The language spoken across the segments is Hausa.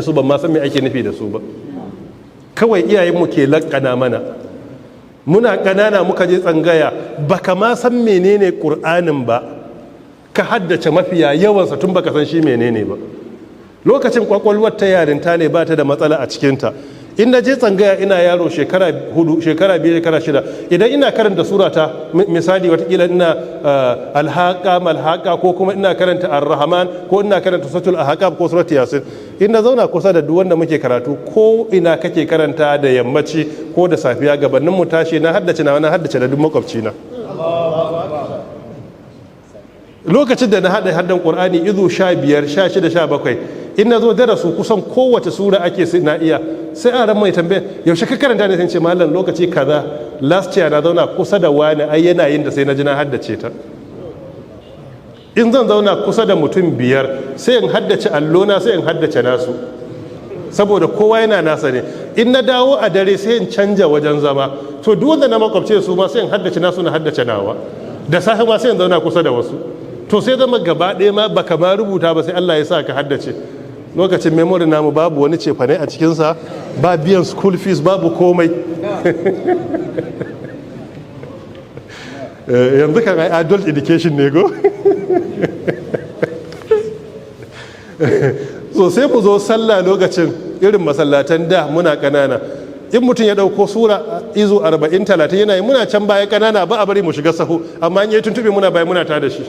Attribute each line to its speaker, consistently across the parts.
Speaker 1: Su ban ma san me ake nufi da su ba. Kawai iyayenmu ke lakkana mana. Muna ƙanana muka je tsangaya, baka ma san menene Ƙur'anin ba, ka haddace mafiya yawansa tun baka san shi menene ba. Lokacin kwakwalwar ta yarinta ne, ba ta da matsala a cikinta. In na je tsangaya ina yaro, shekara 4, shekara 5, shekara 6, idan ina karanta surata, misali watakila ina Alhaka Malhaka, ko kuma ina karanta Arrahman, ko ina karanta Suratul Ahqaf ko Suratul Yasin, in na zauna kusa da duk wanda muke karatu, ko ina kake karanta da yammaci ko da safiya, gabanin mu tashi na haddace na haddace da duk makwabci na. Lokacin da na haɗa haddan Ƙur'ani izu 15, 16, 17, in na zo darasu, kusan kowace sura ake sai na iya. Sai an ran mai tambaya, "Yaushe ka karanta ne?" Sai ce, "Mallam, lokaci kaza last year na zauna kusa da wani, ai yana yin da sai na ji na haddace ta." In zan zauna kusa da mutum biyar, sai in haddace allona, sai in haddace nasu, saboda kowa yana nasa ne. In na dawo a dare, sai in canja wajen zama. To, duk wanda na makwabce su ma, sai in haddace nasu, na haddace nawa. Da safe ma sai in zauna kusa da wasu. To, sai zama gaba ɗaya ma baka ma rubuta ba, sai Allah ya sa ka haddace. Lokacin memory namu babu wani cefane a cikinsa, ba biyan school fees, babu komai. Yanzu kan ai adult education ne go. So sai mu zo sallah lokacin, irin masallatan da muna ƙanana, in mutum ya ɗauko sura izu 40, 30 yana yi, muna can baya ƙanana, ba a bari mu shiga sahu, amma in yi tuntube muna baya muna tada shi.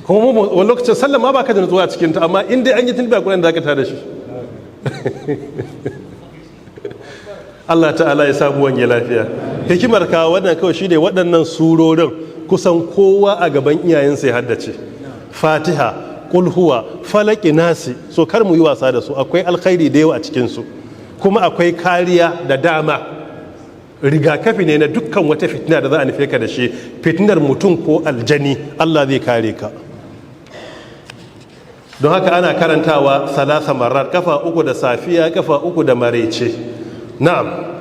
Speaker 1: Kuma wani lokacin sallah ma ba ka da nutsuwa a cikinta, amma in dai an yi tuntube a kuɗin da ka tada shi. Allah ta'ala ya samu wanye lafiya. Hikimar ka wannan kawai shi ne, waɗannan surorin kusan kowa a gaban iyayensa ya haddace Fatiha, Kulhuwa, Falaki, Nasi. So kar mu yi wasa da su. Akwai alkhairi da yawa a cikinsu, kuma akwai kariya da dama. Rigakafi ne na dukkan wata fitina da za a nufe ka da shi, fitinar mutum ko aljani, Allah zai kare ka. Don haka ana karantawa salasa marar, kafa uku da safiya, kafa uku da marece. Na'am.